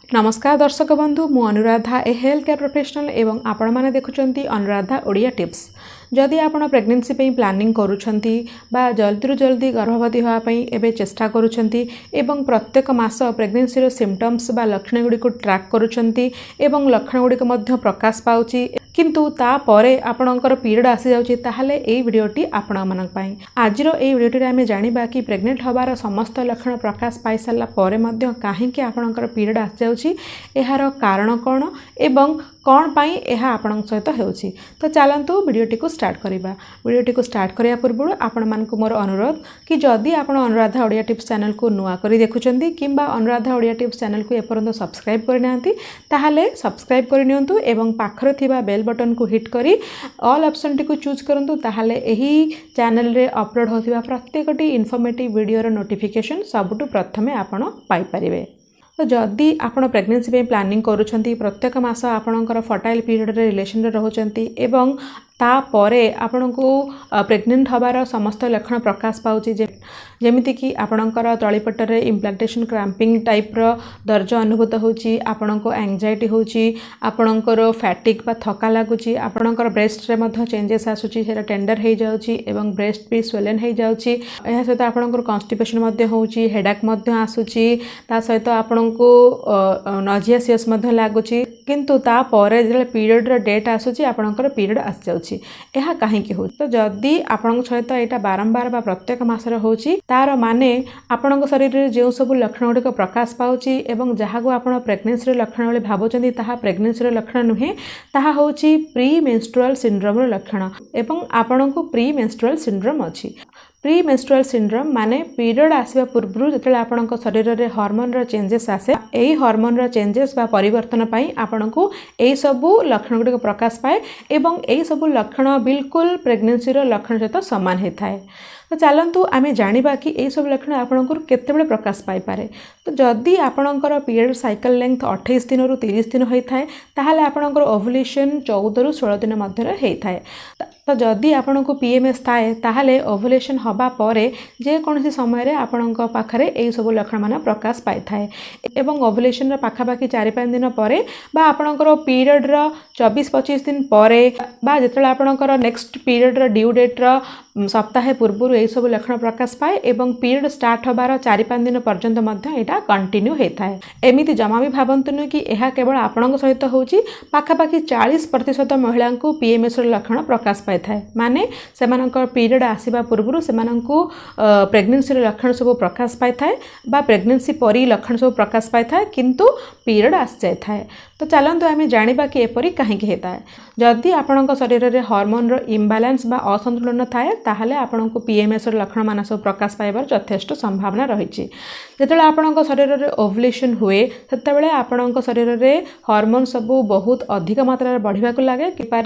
ନମସ୍କାର ଦର୍ଶକ ବନ୍ଧୁ, ମୁଁ ଅନୁରାଧା, ଏ ହେଲ୍ଥ କେୟାର ପ୍ରଫେସନାଲ ଏବଂ ଆପଣମାନେ ଦେଖୁଛନ୍ତି ଅନୁରାଧା ଓଡ଼ିଆ ଟିପ୍ସ। ଯଦି ଆପଣ ପ୍ରେଗନେନ୍ସି ପାଇଁ ପ୍ଲାନିଂ କରୁଛନ୍ତି ବା ଜଲ୍ଦିରୁ ଜଲ୍ଦି ଗର୍ଭବତୀ ହେବା ପାଇଁ ଏବେ ଚେଷ୍ଟା କରୁଛନ୍ତି ଏବଂ ପ୍ରତ୍ୟେକ ମାସ ପ୍ରେଗନେନ୍ସିର ସିମ୍ପଟମ୍ସ ବା ଲକ୍ଷଣ ଗୁଡ଼ିକୁ ଟ୍ରାକ୍ କରୁଛନ୍ତି ଏବଂ ଲକ୍ଷଣ ଗୁଡ଼ିକ ମଧ୍ୟ ପ୍ରକାଶ ପାଉଛି, କିନ୍ତୁ ତାପରେ ଆପଣଙ୍କର ପିରିୟଡ଼ ଆସିଯାଉଛି, ତାହେଲେ ଏଇ ଭିଡ଼ିଓଟି ଆପଣମାନଙ୍କ ପାଇଁ। ଆଜିର ଏଇ ଭିଡ଼ିଓଟିରେ ଆମେ ଜାଣିବା କି ପ୍ରେଗନେଣ୍ଟ ହେବାର ସମସ୍ତ ଲକ୍ଷଣ ପ୍ରକାଶ ପାଇସାରିଲା ପରେ ମଧ୍ୟ କାହିଁକି ଆପଣଙ୍କର ପିରିୟଡ଼ ଆସିଯାଉଛି, ଏହାର କାରଣ କ'ଣ ଏବଂ କ'ଣ ପାଇଁ ଏହା ଆପଣଙ୍କ ସହିତ ହେଉଛି। ତ ଚାଲନ୍ତୁ, ଭିଡ଼ିଓଟିକୁ ଷ୍ଟାର୍ଟ କରିବା। ଭିଡ଼ିଓଟିକୁ ଷ୍ଟାର୍ଟ କରିବା ପୂର୍ବରୁ ଆପଣମାନଙ୍କୁ ମୋର ଅନୁରୋଧ କି ଯଦି ଆପଣ ଅନୁରାଧା ଓଡ଼ିଆ ଟିପ୍ସ ଚ୍ୟାନେଲକୁ ନୂଆ କରି ଦେଖୁଛନ୍ତି କିମ୍ବା ଅନୁରାଧା ଓଡ଼ିଆ ଟିପ୍ସ ଚ୍ୟାନେଲକୁ ଏପର୍ଯ୍ୟନ୍ତ ସବସ୍କ୍ରାଇବ୍ କରିନାହାନ୍ତି, ତାହେଲେ ସବସ୍କ୍ରାଇବ୍ କରିନିଅନ୍ତୁ ଏବଂ ପାଖରେ ଥିବା ବେଲ୍ ବଟନ୍କୁ ହିଟ୍ କରି ଅଲ୍ ଅପସନ୍ଟିକୁ ଚୁଜ୍ କରନ୍ତୁ। ତାହେଲେ ଏହି ଚ୍ୟାନେଲରେ ଅପଲୋଡ଼ ହେଉଥିବା ପ୍ରତ୍ୟେକଟି ଇନଫର୍ମେଟିଭ୍ ଭିଡ଼ିଓର ନୋଟିଫିକେସନ୍ ସବୁଠୁ ପ୍ରଥମେ ଆପଣ ପାଇପାରିବେ। ତ ଯଦି ଆପଣ ପ୍ରେଗନେନ୍ସି ପାଇଁ ପ୍ଲାନିଂ କରୁଛନ୍ତି, ପ୍ରତ୍ୟେକ ମାସ ଆପଣଙ୍କର ଫର୍ଟାଇଲ୍ ପିରିୟଡ଼ରେ ରିଲେସନରେ ରହୁଛନ୍ତି ଏବଂ ତାପରେ ଆପଣଙ୍କୁ ପ୍ରେଗନେଣ୍ଟ ହେବାର ସମସ୍ତ ଲକ୍ଷଣ ପ୍ରକାଶ ପାଉଛି, ଯେମିତିକି ଆପଣଙ୍କର ତଳିପଟରେ ଇମ୍ପ୍ଲାଣ୍ଟେସନ୍ କ୍ରାମ୍ପିଂ ଟାଇପ୍ର ଦରଜ ଅନୁଭୂତ ହେଉଛି, ଆପଣଙ୍କୁ ଆଙ୍ଗଜାଇଟି ହେଉଛି, ଆପଣଙ୍କର ଫ୍ୟାଟିଗ୍ ବା ଥକା ଲାଗୁଛି, ଆପଣଙ୍କର ବ୍ରେଷ୍ଟରେ ମଧ୍ୟ ଚେଞ୍ଜେସ୍ ଆସୁଛି, ସେଇଟା ଟେଣ୍ଡର ହେଇଯାଉଛି ଏବଂ ବ୍ରେଷ୍ଟ ବି ସ୍ୱେଲେନ୍ ହେଇଯାଉଛି, ଏହା ସହିତ ଆପଣଙ୍କର କନଷ୍ଟିପେସନ୍ ମଧ୍ୟ ହେଉଛି, ହେଡ଼ାକ୍ ମଧ୍ୟ ଆସୁଛି, ତା ସହିତ ଆପଣଙ୍କୁ ନଜିଆସିୟସ୍ ମଧ୍ୟ ଲାଗୁଛି, କିନ୍ତୁ ତାପରେ ଯେତେବେଳେ ପିରିୟଡ଼ର ଡେଟ୍ ଆସୁଛି, ଆପଣଙ୍କର ପିରିୟଡ଼ ଆସିଯାଉଛି, ଏହା କାହିଁକି ହେଉଛି? ତ ଯଦି ଆପଣଙ୍କ ସହିତ ଏଇଟା ବାରମ୍ବାର ବା ପ୍ରତ୍ୟେକ ମାସରେ ହେଉଛି, ତାର ମାନେ ଆପଣଙ୍କ ଶରୀରରେ ଯେଉଁ ସବୁ ଲକ୍ଷଣ ଗୁଡ଼ିକ ପ୍ରକାଶ ପାଉଛି ଏବଂ ଯାହାକୁ ଆପଣ ପ୍ରେଗନେନ୍ସିର ଲକ୍ଷଣ ବୋଲି ଭାବୁଛନ୍ତି, ତାହା ପ୍ରେଗନେନ୍ସିର ଲକ୍ଷଣ ନୁହେଁ। ତାହା ହେଉଛି ପ୍ରି ମେନ୍ଷ୍ଟ୍ରୁଆଲ୍ ସିଣ୍ଡ୍ରୋମର ଲକ୍ଷଣ ଏବଂ ଆପଣଙ୍କୁ ପ୍ରି ମେନ୍ଷ୍ଟ୍ରୁଆଲ୍ ସିଣ୍ଡ୍ରୋମ୍ ଅଛି। ପ୍ରି ମେନ୍ଷ୍ଟ୍ରୁଆଲ୍ ସିଣ୍ଡ୍ରୋମ୍ ମାନେ ପିରିୟଡ଼ ଆସିବା ପୂର୍ବରୁ ଯେତେବେଳେ ଆପଣଙ୍କ ଶରୀରରେ ହରମୋନର ଚେଞ୍ଜେସ୍ ଆସେ, ଏହି ହରମୋନର ଚେଞ୍ଜେସ୍ ବା ପରିବର୍ତ୍ତନ ପାଇଁ ଆପଣଙ୍କୁ ଏହିସବୁ ଲକ୍ଷଣ ଗୁଡ଼ିକ ପ୍ରକାଶ ପାଏ ଏବଂ ଏହିସବୁ ଲକ୍ଷଣ ବିଲକୁଲ ପ୍ରେଗନେନ୍ସିର ଲକ୍ଷଣ ସହିତ ସମାନ ହୋଇଥାଏ। ତ ଚାଲନ୍ତୁ, ଆମେ ଜାଣିବା କି ଏହିସବୁ ଲକ୍ଷଣ ଆପଣଙ୍କର କେତେବେଳେ ପ୍ରକାଶ ପାଇପାରେ। ତ ଯଦି ଆପଣଙ୍କର ପିରିୟଡ଼ ସାଇକେଲ ଲେନ୍ଥ 28 ଦିନରୁ 30 ଦିନ ହୋଇଥାଏ, ତାହେଲେ ଆପଣଙ୍କର ଓଭୁଲେସନ୍ 14ରୁ 16 ଦିନ ମଧ୍ୟରେ ହେଇଥାଏ। ତ ଯଦି ଆପଣଙ୍କୁ ପିଏମ୍ଏସ୍ ଥାଏ, ତାହେଲେ ଓଭୁଲେସନ୍ ହେବା ପରେ ଯେକୌଣସି ସମୟରେ ଆପଣଙ୍କ ପାଖରେ ଏହିସବୁ ଲକ୍ଷଣମାନ ପ୍ରକାଶ ପାଇଥାଏ ଏବଂ ଓଭୁଲେସନ୍ର ପାଖାପାଖି 4-5 ଦିନ ପରେ ବା ଆପଣଙ୍କର ପିରିୟଡ଼ର 24-25 ଦିନ ପରେ ବା ଯେତେବେଳେ ଆପଣଙ୍କର ନେକ୍ସଟ ପିରିୟଡ଼ର ଡ୍ୟୁ ଡେଟ୍ର ସପ୍ତାହେ ପୂର୍ବରୁ ଏହିସବୁ ଲକ୍ଷଣ ପ୍ରକାଶ ପାଏ ଏବଂ ପିରିୟଡ଼ ଷ୍ଟାର୍ଟ ହେବାର 4-5 ଦିନ ପର୍ଯ୍ୟନ୍ତ ମଧ୍ୟ ଏଇଟା କଣ୍ଟିନ୍ୟୁ ହେଇଥାଏ। ଏମିତି ଜମା ବି ଭାବନ୍ତୁନି କି ଏହା କେବଳ ଆପଣଙ୍କ ସହିତ ହେଉଛି। ପାଖାପାଖି 40% ମହିଳାଙ୍କୁ ପିଏମ୍ଏସ୍ର ଲକ୍ଷଣ ପ୍ରକାଶ ପାଇଥାଏ, ମାନେ ସେମାନଙ୍କ ପିରିୟଡ଼ ଆସିବା ପୂର୍ବରୁ ସେମାନଙ୍କୁ ପ୍ରେଗନେନ୍ସିର ଲକ୍ଷଣ ସବୁ ପ୍ରକାଶ ପାଇଥାଏ ବା ପ୍ରେଗନେନ୍ସି ପରି ଲକ୍ଷଣ ସବୁ ପ୍ରକାଶ ପାଇଥାଏ, କିନ୍ତୁ ପିରିୟଡ଼ ଆସିଯାଇଥାଏ। ତ ଚାଲନ୍ତୁ, ଆମେ ଜାଣିବା କି ଏପରି କାହିଁକି ହେଇଥାଏ। ଯଦି ଆପଣଙ୍କ ଶରୀରରେ ହରମୋନର ଇମ୍ବାଲାନ୍ସ ବା ଅସନ୍ତୁଳନ ଥାଏ, ତାହେଲେ ଆପଣଙ୍କୁ ପିଏମ୍ଏସ୍ର ଲକ୍ଷଣମାନ ସବୁ ପ୍ରକାଶ ପାଇବାର ଯଥେଷ୍ଟ ସମ୍ଭାବନା ରହିଛି। ଯେତେବେଳେ ଆପଣଙ୍କ ଶରୀରରେ ଓଭୁଲେସନ୍ ହୁଏ, ସେତେବେଳେ ଆପଣଙ୍କ ଶରୀରରେ ହରମୋନ୍ ସବୁ ବହୁତ ଅଧିକ ମାତ୍ରାରେ ବଢ଼ିବାକୁ ଲାଗେ।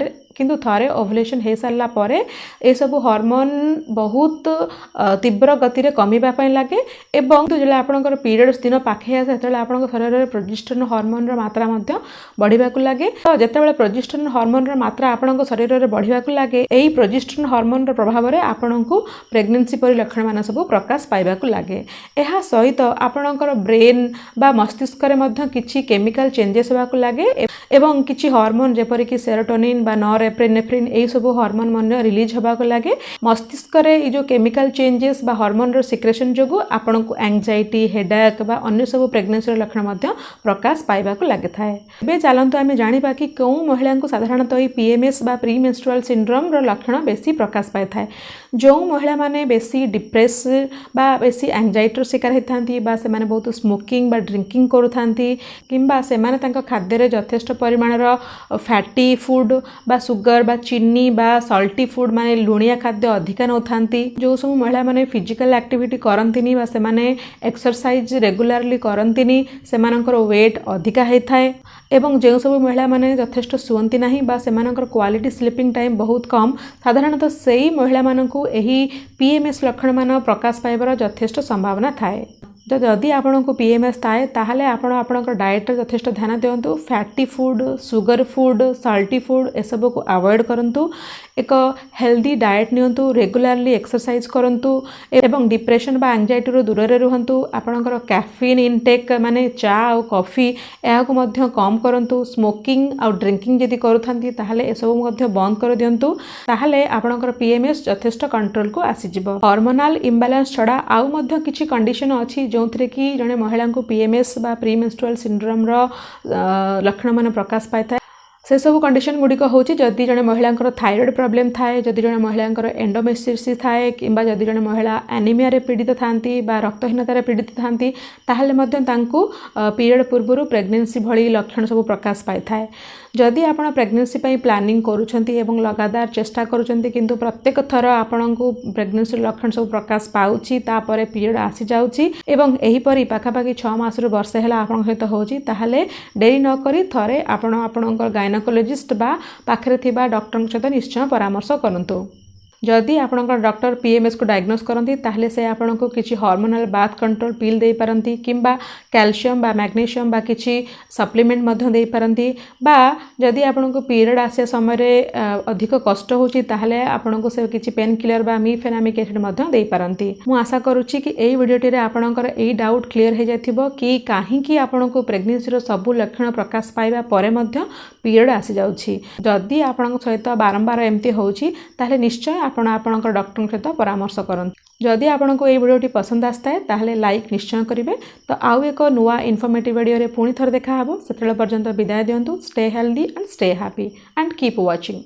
କିନ୍ତୁ ଥରେ ଓଭୁଲେସନ୍ ହେଇସାରିଲା ପରେ ଏସବୁ ହରମୋନ୍ ବହୁତ ତୀବ୍ର ଗତିରେ କମିବା ପାଇଁ ଲାଗେ ଏବଂ ଯେତେବେଳେ ଆପଣଙ୍କର ପିରିୟଡ଼୍ସ ଦିନ ପାଖେଇ ଆସେ, ସେତେବେଳେ ଆପଣଙ୍କ ଶରୀରରେ ପ୍ରୋଜେଷ୍ଟରନ୍ ହରମୋନ୍ର ମାତ୍ରା ମଧ୍ୟ ବଢ଼ିବାକୁ ଲାଗେ। ତ ଯେତେବେଳେ ପ୍ରୋଜେଷ୍ଟରନ୍ ହରମୋନ୍ର ମାତ୍ରା ଆପଣଙ୍କ ଶରୀରରେ ବଢ଼ିବାକୁ ଲାଗେ, ଏହି ପ୍ରୋଜେଷ୍ଟରନ୍ ହରମୋନ୍ର ପ୍ରଭାବରେ ଆପଣଙ୍କୁ ପ୍ରେଗନେନ୍ସି ପରି ଲକ୍ଷଣମାନ ସବୁ ପ୍ରକାଶ ପାଇବାକୁ ଲାଗେ। ଏହା ସହିତ ଆପଣଙ୍କର ବ୍ରେନ୍ ବା ମସ୍ତିଷ୍କରେ ମଧ୍ୟ କିଛି କେମିକାଲ ଚେଞ୍ଜେସ୍ ହେବାକୁ ଲାଗେ ଏବଂ କିଛି ହରମୋନ୍ ଯେପରିକି ସେରୋଟୋନିନ୍ ବା ନର୍ ଏପିନେଫ୍ରିନ୍, ଏହିସବୁ ହରମୋନ୍ ମଧ୍ୟ ରିଲିଜ୍ ହେବାକୁ ଲାଗେ। ମସ୍ତିଷ୍କରେ ଏଇ ଯେଉଁ କେମିକାଲ ଚେଞ୍ଜେସ୍ ବା ହରମୋନ୍ର ସିକ୍ରେସନ୍ ଯୋଗୁଁ ଆପଣଙ୍କୁ ଆଙ୍ଗଜାଇଟି, ହେଡ଼ାକ୍ ବା ଅନ୍ୟ ସବୁ ପ୍ରେଗନେନ୍ସିର ଲକ୍ଷଣ ମଧ୍ୟ ପ୍ରକାଶ ପାଇବାକୁ ଲାଗିଥାଏ। ଏବେ ଚାଲନ୍ତୁ, ଆମେ ଜାଣିବା କି କେଉଁ ମହିଳାଙ୍କୁ ସାଧାରଣତଃ ଏହି ପିଏମ୍ଏସ୍ ବା ପ୍ରି ମେନ୍ଷ୍ଟ୍ରୁଆଲ୍ ସିଣ୍ଡ୍ରୋମ୍ର ଲକ୍ଷଣ ବେଶୀ ପ୍ରକାଶ ପାଇଥାଏ। ଯେଉଁ ମହିଳାମାନେ ବେଶୀ ଡିପ୍ରେସ୍ ବା ବେଶୀ ଆଙ୍ଗଜାଇଟିର ଶିକାର ହେଇଥାନ୍ତି ବା ସେମାନେ ବହୁତ ସ୍ମୋକିଂ ବା ଡ୍ରିଙ୍କିଂ କରୁଥାନ୍ତି କିମ୍ବା ସେମାନେ ତାଙ୍କ ଖାଦ୍ୟରେ ଯଥେଷ୍ଟ ପରିମାଣର ଫ୍ୟାଟି ଫୁଡ଼୍ ବା ସୁଗର ବା ଚିନି ବା ସଲ୍ଟି ଫୁଡ଼୍, ମାନେ ଲୁଣିଆ ଖାଦ୍ୟ ଅଧିକା ନେଉଥାନ୍ତି, ଯେଉଁ ସବୁ ମହିଳାମାନେ ଫିଜିକାଲ୍ ଆକ୍ଟିଭିଟି କରନ୍ତିନି ବା ସେମାନେ ଏକ୍ସରସାଇଜ୍ ରେଗୁଲାରଲି କରନ୍ତିନି, ସେମାନଙ୍କର ୱେଟ୍ ଅଧିକା ହେଇଥାଏ ଏବଂ ଯେଉଁ ସବୁ ମହିଳାମାନେ ଯଥେଷ୍ଟ ଶୁଅନ୍ତି ନାହିଁ ବା ସେମାନଙ୍କର କ୍ୱାଲିଟି ସ୍ଲିପିଂ ଟାଇମ୍ ବହୁତ କମ୍, ସାଧାରଣତଃ ସେଇ ମହିଳାମାନଙ୍କୁ ଏହି ପିଏମ୍ଏସ୍ ଲକ୍ଷଣମାନ ପ୍ରକାଶ ପାଇବାର ଯଥେଷ୍ଟ ସମ୍ଭାବନା ଥାଏ। ତ ଯଦି ଆପଣଙ୍କୁ ପିଏମ୍ଏସ୍ ଥାଏ, ତାହେଲେ ଆପଣ ଆପଣଙ୍କ ଡାଏଟ୍ରେ ଯଥେଷ୍ଟ ଧ୍ୟାନ ଦିଅନ୍ତୁ। Fatty food, sugar food, salty food ଏସବୁକୁ ଆଭଏଡ଼ କରନ୍ତୁ। ଏକ ହେଲ୍ଦି ଡାଏଟ୍ ନିଅନ୍ତୁ, ରେଗୁଲାରଲି ଏକ୍ସରସାଇଜ୍ କରନ୍ତୁ ଏବଂ ଡିପ୍ରେସନ୍ ବା ଆଙ୍ଗଜାଇଟିରୁ ଦୂରରେ ରୁହନ୍ତୁ। ଆପଣଙ୍କର କ୍ୟାଫିନ୍ ଇନଟେକ୍, ମାନେ ଚା ଆଉ କଫି, ଏହାକୁ ମଧ୍ୟ କମ୍ କରନ୍ତୁ। ସ୍ମୋକିଂ ଆଉ ଡ୍ରିଙ୍କିଂ ଯଦି କରୁଥାନ୍ତି, ତାହେଲେ ଏସବୁ ମଧ୍ୟ ବନ୍ଦ କରିଦିଅନ୍ତୁ। ତାହେଲେ ଆପଣଙ୍କର ପିଏମ୍ଏସ୍ ଯଥେଷ୍ଟ କଣ୍ଟ୍ରୋଲକୁ ଆସିଯିବ। ହର୍ମୋନାଲ ଇମ୍ବାଲାନ୍ସ ଛଡ଼ା ଆଉ ମଧ୍ୟ କିଛି କଣ୍ଡିସନ୍ ଅଛି, ଯେଉଁଥିରେ କି ଜଣେ ମହିଳାଙ୍କୁ ପିଏମ୍ଏସ୍ ବା ପ୍ରି ମେନ୍ଷ୍ଟ୍ରୁଆଲ୍ ସିଣ୍ଡ୍ରୋମ୍ର ଲକ୍ଷଣମାନ ପ୍ରକାଶ ପାଇଥାଏ। ସେସବୁ କଣ୍ଡିସନ୍ ଗୁଡ଼ିକ ହେଉଛି, ଯଦି ଜଣେ ମହିଳାଙ୍କର ଥାଇରଏଡ଼୍ ପ୍ରୋବ୍ଲେମ୍ ଥାଏ, ଯଦି ଜଣେ ମହିଳାଙ୍କର ଏଣ୍ଡୋମେଟ୍ରିଓସିସ୍ ଥାଏ କିମ୍ବା ଯଦି ଜଣେ ମହିଳା ଆନିମିଆରେ ପୀଡ଼ିତ ଥାନ୍ତି ବା ରକ୍ତହୀନତାରେ ପୀଡ଼ିତ ଥାନ୍ତି, ତାହେଲେ ମଧ୍ୟ ତାଙ୍କୁ ପିରିୟଡ଼ ପୂର୍ବରୁ ପ୍ରେଗନେନ୍ସି ଭଳି ଲକ୍ଷଣ ସବୁ ପ୍ରକାଶ ପାଇଥାଏ। ଯଦି ଆପଣ ପ୍ରେଗନେନ୍ସି ପାଇଁ ପ୍ଲାନିଂ କରୁଛନ୍ତି ଏବଂ ଲଗାତାର ଚେଷ୍ଟା କରୁଛନ୍ତି, କିନ୍ତୁ ପ୍ରତ୍ୟେକ ଥର ଆପଣଙ୍କୁ ପ୍ରେଗନେନ୍ସିର ଲକ୍ଷଣ ସବୁ ପ୍ରକାଶ ପାଉଛି, ତାପରେ ପିରିୟଡ଼ ଆସିଯାଉଛି ଏବଂ ଏହିପରି ପାଖାପାଖି 6 ମାସରୁ ବର୍ଷେ ହେଲା ଆପଣଙ୍କ ସହିତ ହେଉଛି, ତାହେଲେ ଡେରି ନକରି ଥରେ ଆପଣ ଆପଣଙ୍କ ଗାଇନୋକୋଲୋଜିଷ୍ଟ ବା ପାଖରେ ଥିବା ଡକ୍ଟରଙ୍କ ସହିତ ନିଶ୍ଚୟ ପରାମର୍ଶ କରନ୍ତୁ। ଯଦି ଆପଣଙ୍କର ଡକ୍ଟର ପିଏମ୍ଏସ୍କୁ ଡାଇଗ୍ନୋସ୍ କରନ୍ତି, ତାହେଲେ ସେ ଆପଣଙ୍କୁ କିଛି ହର୍ମୋନାଲ୍ ବାର୍ଥ କଣ୍ଟ୍ରୋଲ ପିଲ୍ ଦେଇପାରନ୍ତି କିମ୍ବା କ୍ୟାଲସିୟମ୍ ବା ମ୍ୟାଗ୍ନେସିୟମ୍ ବା କିଛି ସପ୍ଲିମେଣ୍ଟ ମଧ୍ୟ ଦେଇପାରନ୍ତି। ବା ଯଦି ଆପଣଙ୍କୁ ପିରିୟଡ଼ ଆସିବା ସମୟରେ ଅଧିକ କଷ୍ଟ ହେଉଛି, ତାହେଲେ ଆପଣଙ୍କୁ ସେ କିଛି ପେନ୍ କିଲର ବା ମିଫେନାମିକ୍ ଏସିଡ୍ ମଧ୍ୟ ଦେଇପାରନ୍ତି। ମୁଁ ଆଶା କରୁଛି କି ଏଇ ଭିଡ଼ିଓଟିରେ ଆପଣଙ୍କର ଏଇ ଡାଉଟ୍ କ୍ଲିୟର ହେଇଯାଇଥିବ କି କାହିଁକି ଆପଣଙ୍କୁ ପ୍ରେଗନେନ୍ସିର ସବୁ ଲକ୍ଷଣ ପ୍ରକାଶ ପାଇବା ପରେ ମଧ୍ୟ ପିରିୟଡ଼ ଆସିଯାଉଛି। ଯଦି ଆପଣଙ୍କ ସହିତ ବାରମ୍ବାର ଏମିତି ହେଉଛି, ତାହେଲେ ନିଶ୍ଚୟ ଆପଣ ଆପଣଙ୍କ ଡକ୍ଟରଙ୍କ ସହିତ ପରାମର୍ଶ କରନ୍ତୁ। ଯଦି ଆପଣଙ୍କୁ ଏଇ ଭିଡ଼ିଓଟି ପସନ୍ଦ ଆସିଥାଏ, ତାହେଲେ ଲାଇକ୍ ନିଶ୍ଚୟ କରିବେ। ତ ଆଉ ଏକ ନୂଆ ଇନଫର୍ମେଟିଭ୍ ଭିଡ଼ିଓରେ ପୁଣି ଥରେ ଦେଖା ହେବ। ସେତେବେଳେ ପର୍ଯ୍ୟନ୍ତ ବିଦାୟ ଦିଅନ୍ତୁ। Stay healthy and stay happy and keep watching.